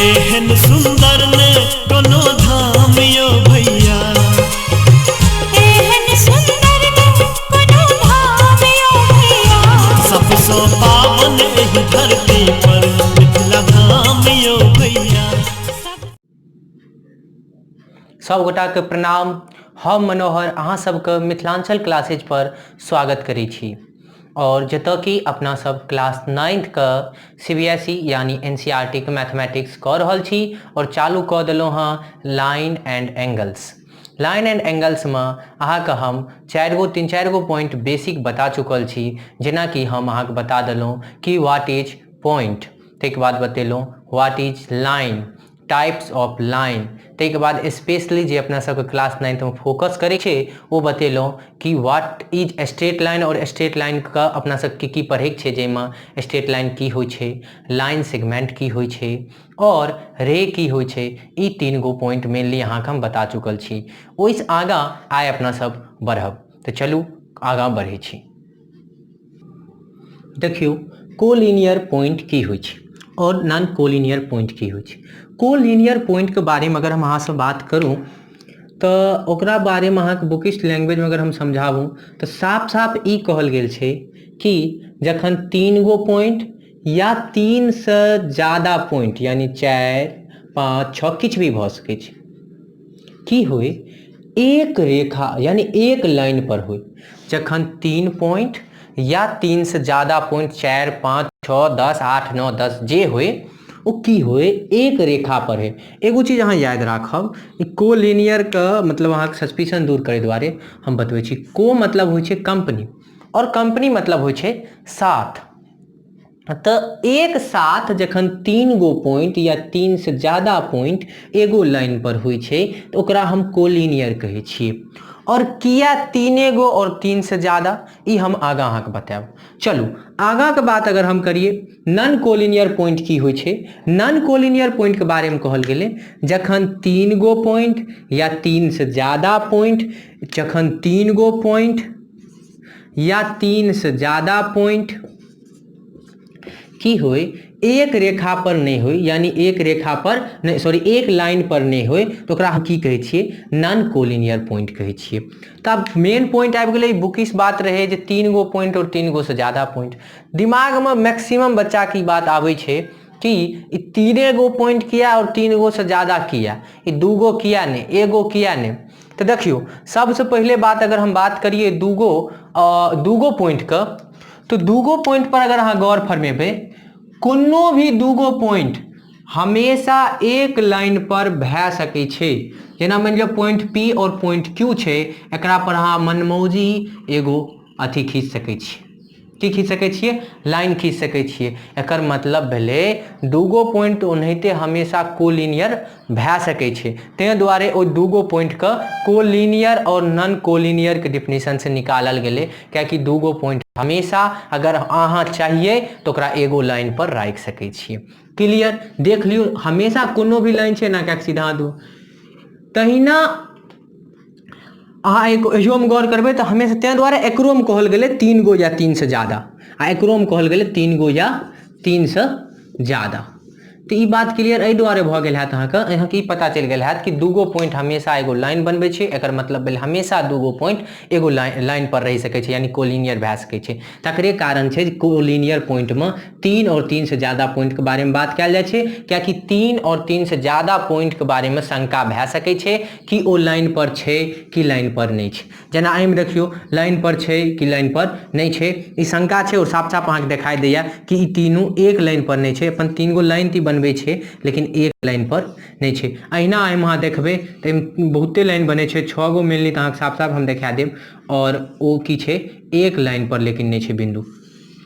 एहन सुंदर ने कोनो धाम यो भैया। एहन सुंदर ने कोनो धाम यो भैया। सबसँ पावन एहि धरती पर मिथिला धाम यो भैया। सब गोटाके प्रणाम। हम मनोहर अहाँ सबके मिथिलांचल क्लासेज पर स्वागत करै छी और जतऽ कि अपना सब क्लास नाइन्थके सी बी एस ई यानी एन सी आर टी के मैथमेटिक्स कऽ रहल छी और चालू कऽ देलहुँ हँ line and angles. Line and एंगल्समे अहाँके हम चारि गो तीन चारि गो पॉइंट बेसिक बता चुकल छी, जेनाकि हम अहाँके बता देलहुँ कि what is point, ताहिके बाद बतेलहुँ what is line, types of line, ताहिके बाद स्पेशली जे अपना सबके क्लास नाइन्थमे फोकस करै छै ओ बतेलहुँ कि what is straight line आओर स्ट्रेट लाइनके अपना सबके की पढ़ैके छै, जाहिमे स्ट्रेट लाइन की होइ छै, लाइन सेगमेंट की होइ छै आओर रे की होइ छै। ई तीन गो पॉइंट मेनली अहाँके हम बता चुकल छी। ओहिसँ आगाँ आइ अपना सब बढ़ब, तऽ चलू आगाँ बढ़ै छी। देखियौ कोलिनियर पॉइंट की होइ छै आओर नॉन कोलिनियर पॉइंट की होइ छै। कोलिनियर पॉइंटके बारेमे अगर हम अहाँसँ बात करूँ तऽ ओकरा बारेमे अहाँके बुकिश लैंग्वेजमे अगर हम समझाबू तऽ साफ साफ ई कहल गेल छै कि जखन तीन गो पॉइंट या तीनसँ ज्यादा पॉइंट यानी 4 5 6 किछु भी भऽ सकै छै की होइ एक रेखा यानी एक लाइन पर होइ, जखन 3 पॉइंट या 3 से ज्यादा पॉइंट 4 5 6 10 8 9 10 जे होइ ओ की होइ एक रेखा पर है। एगो चीज अहाँ याद राखब, ई कोलिनियर के मतलब अहाँके सस्पिशन दूर करे दुआरे हम बतबै छी। को मतलब होइ छै कंपनी और कंपनी मतलब होइ छै साथ, तऽ एक साथ जखन 3 गो पॉइंट या 3 से ज्यादा पॉइंट एगो लाइन पर होइ छै तऽ ओकरा हम कोलिनियर कहै छियै। और किया 3 गो और 3 से ज्यादा, ई हम आगाँ अहाँके बतायब। चलू आगाँ के बात अगर हम करिए नॉन कोलिनियर पॉइंट की होइ छै। नॉन कोलिनियर पॉइंट के बारे में कहल गेलै जखन 3 गो पॉइंट या 3 से ज्यादा पॉइंट, जखन 3 गो पॉइंट या 3 से ज्यादा पॉइंट की होय एक रेखा पर नहीं होय, यानी एक रेखा पर नहीं, सॉरी एक लाइन पर नहीं होय, तो ओकरा हम की कहै छियै नॉन कोलिनियर पॉइंट कहै छियै। तऽ आब मेन पॉइंट आबि गेलै, बुकिश बात रहै जे 3 गो पॉइंट और 3 गो से ज्यादा पॉइंट। दिमागमे मैक्सिमम बच्चाके ई बात आबै छै कि ई 3 गो पॉइंट किया और 3 गो से ज्यादा किया, ई 2 गो किया नहीं, 1 गो किया नहीं। तऽ देखियौ सबसँ पहिले बात अगर हम बात करियै दूगो पॉइंटके, तऽ 2 गो पॉइंट पर अगर अहाँ गौर फरमेबै कोनो भी 2 गो पॉइंट हमेशा एक लाइन पर भए सकै छै। जेना मानि लिअ पॉइंट पी और पॉइंट क्यू छै, एकरा पर अहाँ मनमौजी एगो अथी खींच सकै छी, की खींच सकै छियै, लाइन खींच सकै छियै। एकर मतलब भेलै 2 गो पॉइंट ओनाहिते हमेशा कोलिनियर भए सकै छै, ताहि दुआरे ओहि 2 गो पॉइंटके कोलिनियर और नॉन कोलिनियर के डिफिनेशन से निकालल गेलै, कियाकि 2 गो पॉइंट हमेशा अगर अहाँ चाहिए तऽ ओकरा एगो लाइन पर राखि सकै छियै। क्लियर? देख लियौ हमेशा कोनो भी लाइन छै ना कए सीधा दू। तहिना अहाँ एक एहियोमे गौर करबै तऽ हमेशा ताहि दुआरे एकरोमे कहल गेलै 3 गो या 3 से ज्यादा, आ एकरोमे कहल गेलै 3 गो या 3 से ज्यादा। तऽ ई बात क्लियर एहि दुआरे भऽ गेल हैत अहाँके, अहाँके ई पता चलि गेल हैत कि 2 गो पॉइंट हमेशा एगो लाइन बनबै छै, एकर मतलब भेल हमेशा 2 गो पॉइंट एगो लाइन पर रहि सकै छै, यानी कोलिनियर भए सकै छै। तकरे कारण छै जे कोलिनियर पॉइंटमे 3 और 3 से ज्यादा पॉइंटके बारेमे बात कयल जाइ छै, कियाकि 3 और 3 से ज्यादा पॉइंटके बारेमे शंका भए सकै छै कि ओ लाइन पर छै कि लाइन पर नहि छै। जेना एहिमे देखियौ लाइन पर छै कि लाइन पर नहि छै, ई शंका छै और साफ साफ अहाँके देखाई दैया कि ई तीनू एक लाइन पर नहि छै, अपन 3 गो लाइन तऽ बनबै छै लेकिन एक लाइन पर नहि छै। अहिना एहिमे अहाँ देखबै तऽ एहिमे बहुते लाइन बनै छै, 6 गो मेनली तऽ अहाँके साफ साफ हम देखा देब, और ओ की छै एक लाइन पर लेकिन नहि छै बिंदु,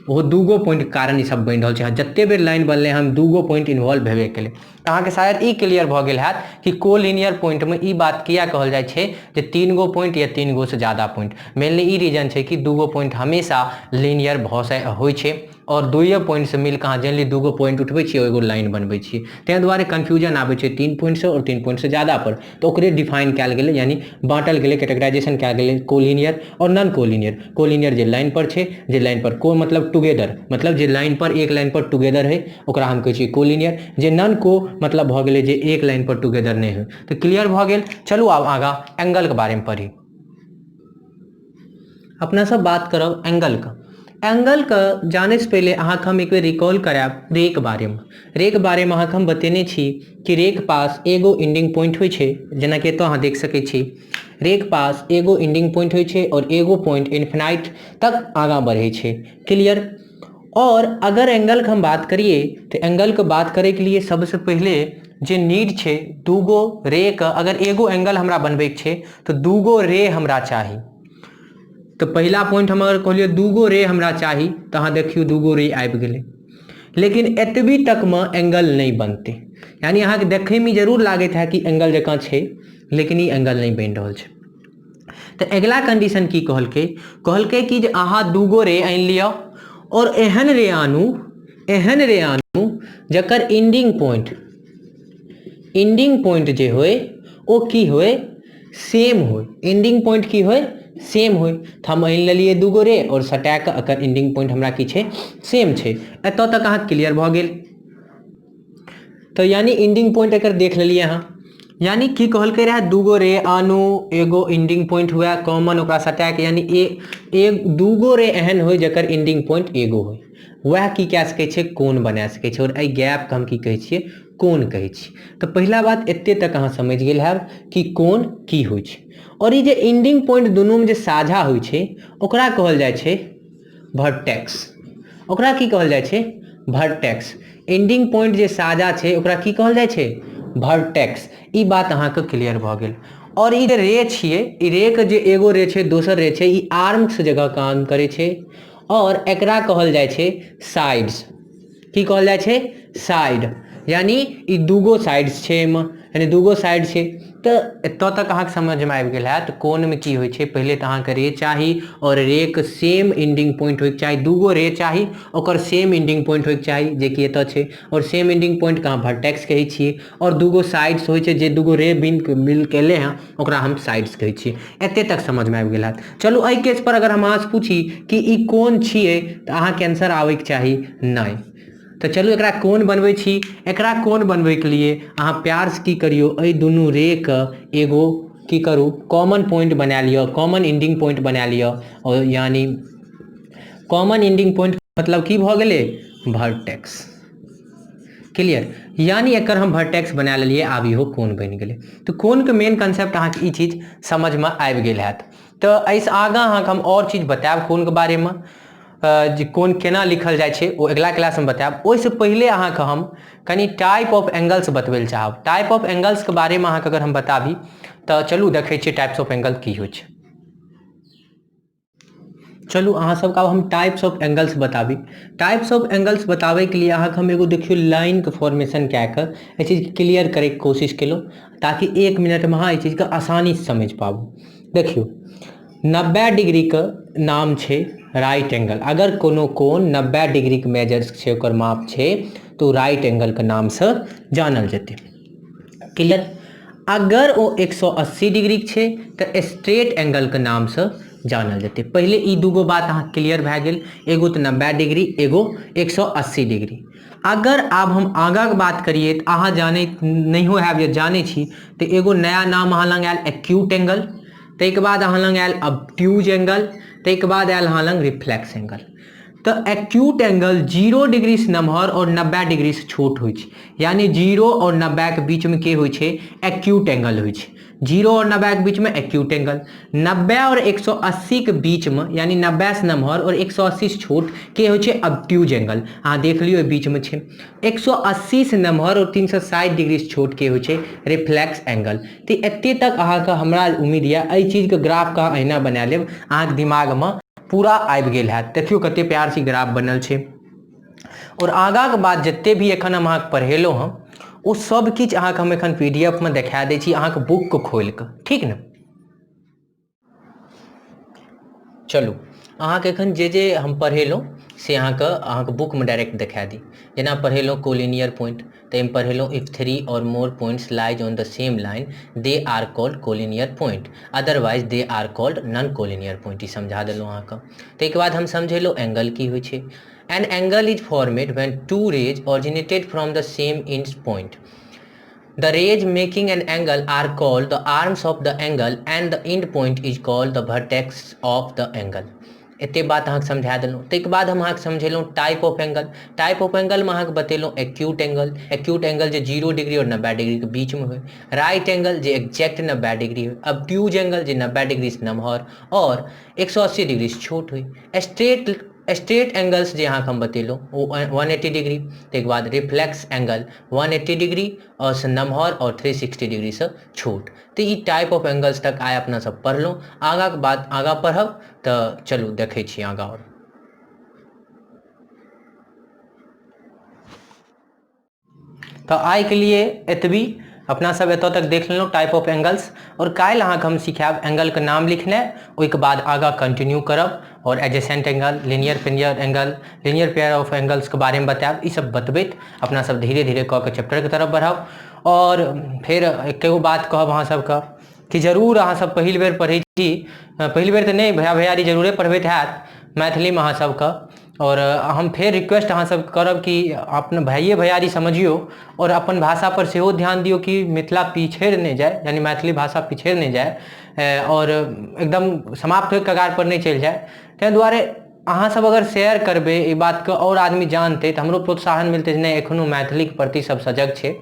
ओहो 2 गो पॉइंट कारण ई सब बनि रहल छै। जते बेर लाइन बनलै हम 2 गो पॉइंट इन्वॉल्व भेबे केलै। तऽ अहाँके शायद ई क्लियर भऽ गेल हैत कि कोलिनियर पॉइंटमे ई बात किया कहल जाइ छै जे 3 गो पॉइंट या 3 गो से ज्यादा पॉइंट। मेनली ई रीजन छै कि 2 गो पॉइंट हमेशा लीनियर भऽ होइ छै आओर दुइए पॉइंटसँ मिलके अहाँ जनरली दूगो पॉइंट उठबै छियै, एगो लाइन बनबै छियै। ताहि दुआरे कन्फ्यूजन आबै छै 3 पॉइंटसँ आओर 3 पॉइंटसँ ज्यादा पर। तऽ ओकरे डिफाइन कयल गेलै, यानी बाँटल गेलै, कैटेगराइजेशन कयल गेलै कोलिनियर आओर नॉन कोलिनियर। कोलिनियर जे लाइन पर छै, जे लाइन पर को मतलब टुगेदर, मतलब जे लाइन पर एक लाइन पर टुगेदर है ओकरा हम कहै छियै कोलिनियर। जे नॉन को मतलब भऽ गेलै जे एक लाइन पर टुगेदर नहि होइ। तऽ क्लियर भऽ गेल। चलू आब आगाँ एंगलके बारेमे पढ़ी। अपना सब बात करब एंगलके। एंगलके जानैसँ पहिले अहाँके हम एक बेर रिकॉल करायब रेके बारेमे। रेके बारेमे अहाँके हम बतेने छी कि रेके पास एगो एंडिंग पॉइंट होइ छै, जेनाकि एतऽ अहाँ देख सकै छी रेके पास एगो एंडिंग पॉइंट होइ छै आओर एगो पॉइंट इन्फिनाइट तक आगाँ बढ़ै छै। क्लियर। और अगर एंगलके हम बात करिए तऽ एंगलके बात करैके लिए सबसँ पहिले जे नीड छै दूगो रे के, अगर एगो एंगल हमरा बनबैके छै तऽ दूगो रे हमरा चाही। तऽ पहिला पॉइंट हम अगर कहलियै दूगो रे हमरा चाही तऽ अहाँ देखियौ दूगो रे आबि गेलै, लेकिन एतबी तकमे एंगल नहि बनतै। यानी अहाँके देखैमे जरूर लागैत है कि एंगल जकाँ छै, लेकिन ई एंगल नहि बनि रहल छै। तऽ अगिला कंडीशन की कहलकै, कहलकै कि जे अहाँ दूगो रे आनि लिअ आओर एहन रे आनू, एहन रे आनू जकर एंडिंग पॉइंट, एंडिंग पॉइंट जे होय ओ की होय, सेम होय। एंडिंग पॉइंट की होय, सेम होय। तऽ हम आनि लेलियै दूगो रे आओर सटा कऽ एकर एंडिंग पॉइंट हमरा की छै, सेम छै। एतऽ तक अहाँ क्लियर भऽ गेल। तऽ यानी एंडिंग पॉइंट एकर देख लेलियै अहाँ। यानी की कहलकै रहए, दूगो रे आनू, एगो एंडिंग पॉइंट हुए कॉमन, ओकरा सटा कऽ, यानी एक दूगो रे एहन होय जकर एंडिंग पॉइंट एगो होय, वएह की कए सकै छै, कोन बना सकै छै। आओर एहि गैपके हम की कहै छियै, कोन कहै छियै। तऽ पहिला बात एते तक अहाँ समझि गेल हैब कि कोन की होइ छै। आओर ई जे एंडिंग पॉइंट दुनूमे जे साझा होइ छै ओकरा कहल जाइ छै वर्टेक्स। ओकरा की कहल जाइ छै, वर्टेक्स। एंडिंग पॉइंट जे साझा छै ओकरा की कहल जाइ छै, वर्टेक्स। ई बात अहाँके क्लियर भऽ गेल। आओर ई जे रे छियै, ई रे के जे एगो रे छै दोसर रे छै, ई आर्म्स जगह काम करै छै आओर एकरा कहल जाइ छै साइड्स। की कहल जाइ छै, साइड। यानी ई दूगो साइड्स छै एहिमे, यानी दूगो साइड छै। तऽ एतऽ तक अहाँके समझमे आबि गेल हैत कोनमे की होइ छै। पहिले तऽ अहाँके रे चाही आओर रेके सेम एंडिंग पॉइंट होइके चाही, दूगो रे चाही ओकर सेम एंडिंग पॉइंट होइके चाही जेकि एतऽ छै, आओर सेम एंडिंग पॉइंटके अहाँ वर्टेक्स कहै छियै। आओर दूगो साइड्स होइ छै, जे दूगो रे मिल के एलै हँ ओकरा हम साइड्स कहै छियै। एते तक समझमे आबि गेल हैत। चलू एहि केस पर अगर हम अहाँसँ पूछी कि ई कोन छियै तऽ अहाँके आंसर आबैके चाही नहि। तऽ चलू एकरा कोन बनबै छी। एकरा कोन बनबैके लिए अहाँ प्यारसँ की करियौ, एहि दुनू रेके एगो की करू, कॉमन पॉइंट बना लिअ, कॉमन एंडिंग पॉइंट बना लिअ। आओर यानी कॉमन एंडिंग पॉइंट मतलब की भऽ गेलै, वर्टेक्स। क्लियर। यानी एकर हम वर्टेक्स बना लेलियै, आब इहो कोन बनि गेलै। तऽ कोनके मेन कंसेप्ट अहाँके ई चीज समझमे आबि गेल हैत। तऽ एहिसँ आगाँ अहाँके हम आओर चीज बतायब कोनके बारेमे, जे कोन केना लिखल जाइ छै ओ अगिला क्लासमे बतायब। ओहिसँ पहिले अहाँके हम कनि टाइप ऑफ एंगल्स बतबै लए चाहब। टाइप ऑफ एंगल्सके बारेमे अहाँके अगर हम बताबी तऽ चलू देखै छियै टाइप्स ऑफ एंगल की होइ छै। चलू अहाँ सबके आब हम टाइप्स ऑफ एंगल्स बताबी। टाइप्स ऑफ एंगल्स बताबैके लिए अहाँके हम एगो देखियौ लाइनके फॉर्मेशन कए कऽ एहि चीजके क्लियर करैके कोशिश केलहुँ ताकि एक मिनटमे अहाँ एहि चीजके आसानीसँ समझि पाबू। देखियौ 90 डिग्रीके नाम छै राइट एंगल। अगर कोनो कोण 90 डिग्रीके मेजर छै, ओकर माप छै, तऽ ओ राइट एंगलके नामसँ जानल जेतै। क्लियर। अगर ओ 180 डिग्रीके छै तऽ स्ट्रेट एंगलके नामसँ जानल जेतै। पहिले ई दूगो बात अहाँ क्लियर भए गेल, एगो तऽ 90 डिग्री, एगो 180 डिग्री। अगर आब हम आगाँके बात करियै तऽ अहाँ जानै नहियो हैब या जानै छी तऽ एगो नया नाम अहाँ लग आयल एक्यूट एंगल, ताहिके बाद अहाँ लग आयल ऑब्ट्यूज एंगल, ताहिके बाद आयल अहाँ लग रिफ्लेक्स एंगल। तऽ एक्यूट एंगल 0 डिग्री से नमहर और 90 डिग्री से छोट होइ छै, यानी 0 और 90 के बीच में के होइ छै, एक्यूट एंगल होइ छै। 0 और 90 के बीच में एक्यूट एंगल, 90 और 180 के बीच में यानी 90 से नमहर और 180 से छोट के होइ छै, ऑब्ट्यूज एंगल। अहाँ देख लियौ बीच में छै। 180 से नमहर और 360 डिग्री से छोट के होइ छै, रिफ्लेक्स एंगल। तऽ एते तक अहाँके हमरा उम्मीद यऽ एहि चीजके ग्राफके अहाँ अहिना बना लेब, अहाँके दिमागमे पूरा आबि गेल हैत। देखियौ कते प्यार से ग्राफ बनल छै। और आगाँके बात जते भी एखन हम अहाँके पढ़ेलहुँ हँ ओ सब किछु अहाँके हम एखन PDF मे देखा दै छी अहाँके बुकके खोलि कऽ, ठीक ने। चलू अहाँके एखन जे जे हम पढ़ेलहुँ से अहाँके बुकमे डायरेक्ट देखा दी। जेना पढ़ेलहुँ कोलिनियर पॉइंट, तऽ एहिमे पढ़ेलहुँ if 3 or more points lies on the same line they are called collinear point, otherwise they are called non collinear point. ई समझा देलहुँ अहाँके। ताहिके बाद हम समझेलहुँ एंगल की होइ छै। An angle is formed when 2 rays originated from the same end point. The rays making an angle are called the arms of the angle and the end point is called the vertex of the angle. एते बात अहाँके समझा देलहुँ। ताहिके बाद हम अहाँके समझेलहुँ type of angle. Type of एंगलमे अहाँके बतेलहुँ एक्यूट एंगल। एक्यूट एंगल जे 0 डिग्री और 90 डिग्रीके बीचमे होइ, राइट एंगल जे एग्जैक्ट 90 डिग्री होइ, ऑब्ट्यूज एंगल जे 90 डिग्रीसँ नमहर और 180 डिग्रीसँ छोट होइ, स्ट्रेट एंगल्स जे अहाँके हम बतेलहुँ ओ 180 डिग्री, ताहिके बाद रिफ्लेक्स एंगल 180 डिग्री और से नमहर और 360 डिग्रीसँ छोट। तऽ ई टाइप ऑफ एंगल्स तक आइ अपना सब पढ़लहुँ। आगाँके बात आगाँ पढ़ब, तऽ चलू देखै छी आगाँ। आओर तऽ आइके लिए एतबी, अपना सब एतऽ तक देख लेलहुँ टाइप ऑफ एंगल्स। और काल्हि अहाँके हम सिखायब एंगलके नाम लिखनाइ, ओहिके बाद आगाँ कंटिन्यू करब और adjacent angle, linear pair angle, linear pair of एंगल्सके बारेमे बतायब। ई सब बतबैत अपना सब धीरे धीरे कऽ के चैप्टरके तरफ बढ़ब। और फेर एगो बात कहब अहाँ सबके कि जरूर अहाँ सब पहिल बेर पढ़ै छी, पहिल बेर तऽ नहि, भैया भैयारी जरूरे पढ़बैत हैत मैथिलीमे अहाँ सबके। और हम फेर रिक्वेस्ट अहाँ सबके करब कि अपन भाइये भैयारी समझियौ और अपन भाषा पर सेहो ध्यान दियौ कि मिथिला पिछड़ि नहि जाय, यानी मैथिली भाषा पिछड़ि नहि जाय और एकदम समाप्त होइके कगार पर नहि चलि जाय। ताहि दुआरे अहाँ सब अगर शेयर करबै ई बातके और आदमी जानतै तऽ हमरो प्रोत्साहन मिलतै जे नहि एखनो मैथिलीके प्रति सब सजग छै।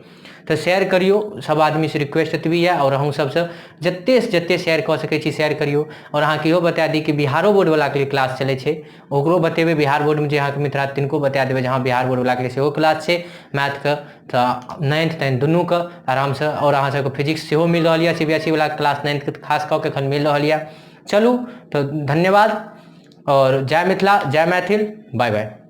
तऽ शेयर करियौ, सब आदमीसँ रिक्वेस्ट एतबी यऽ और अहूँ सबसँ जतेक जतेक शेयर कऽ सकै छी शेयर करियौ। और अहाँके इहो बता दी कि बिहारो बोर्डवलाके लिए क्लास चलै छै, ओकरो बतेबै। बिहार बोर्डमे जे अहाँके मित्र हैत तिनको बता देबै जे हँ बिहार बोर्डवलाके लिए सेहो क्लास छै मैथके, तऽ 9th 10th दुनूके आरामसँ। और अहाँ सबके फिजिक्स सेहो मिल रहल यऽ, CBSE वला क्लास 9th के खास कऽ के एखन मिल रहल यऽ। चलू तऽ धन्यवाद और जय मिथिला, जय मैथिल, बाय बाय।